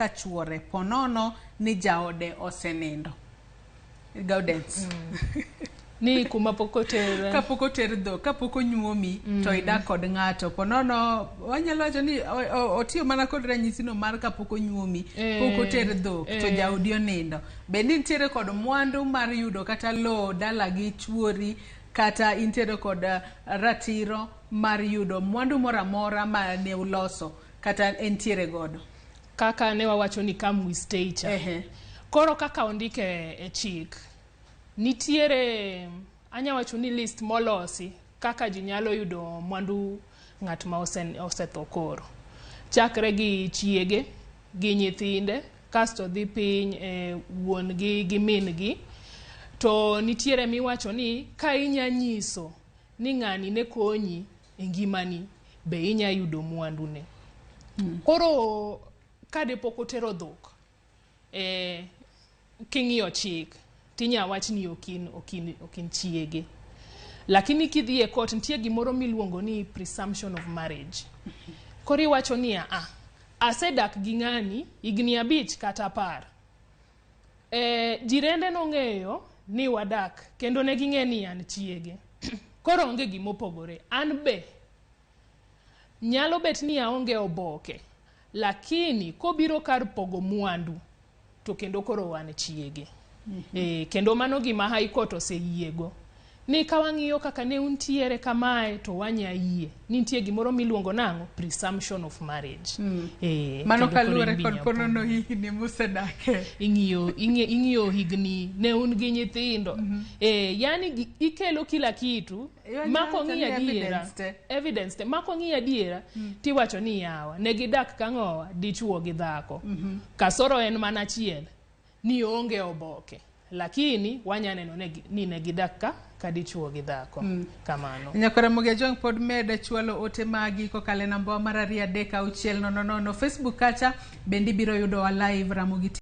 Ka chuore ponono ni jaode osenindo. Gaudens. Ni kuma pok oter. Kapok oter dhok, kapok onyuomi to idak kod ng'ato. Ponono wanyalo wacho ni otiyo mana kod ranyisino mar kapok onyuomi, pok oter dhok to jaodi onindo. Bed ni intiere kod mwandu mar yudo kata lowo dalagi chuori kata intiere kod ratiro mar yudo mwandu moro amora ma ne uloso kata entiere godo. Kaka ne wawacho ni come we stay cha. Koro kaka ondike e chik, nitiere anya wacho ni list molosi kaka ji nyalo yudo mwandu ng'at ma osetho koro. Chakre gi chiege, gi nyithinde, kasto dhi piny e wuon gi gi min gi. To nitiere miwacho ni ka inya nyiso ni ng'ani ne konyi e ngimani, be inya yudo mwandu ne. Koro kade pok otero dhok, king'iyo chik, tinya wach ni ok in chiege. Lakini kidhi e court, nitie gimoro miluongo ni presumption of marriage. Koro iwacho niya, ah, asedak gi ng'ani higni 5 kata 10. Jirende nong'eyo ni wadak, kendo ne ging'e ni an chiege. Koro onge gimopogore. An be, nyalo bet ni aonge oboke, lakini kobiro kar pogo mwandu, to kendo koro wan chiege. Kendo mano gima High Court oseyiego. Ni ka wang'iyo kaka ne untiere kamae, to wanya yie. Ni nitie gimoro miluongo nang'o? Presumption of marriage. Mano kendo koro kaluwore in be kod inya ponono pogo. Higni musedake. Ing'iyo higni, ne un gi nyithindo. Yani ikelo kila kitu, Iwacho mako wacho ng'i ni adiera. evidence te. Evidence te. Mako ng'i adiera, tiwacho ni yawa, ne gidak kang'owa, dichuo gi dhako. Kasoro en mana achiel, ni onge oboke. Lakini wanya neno ni ne gidak ka dichuo gi dhako. Kamano. Nyakora Ramogi Ajwang' pod med chwalo ote magi kokalo e namba mar 23600. Facebook kacha bende ibiro yudowa live Ramogi.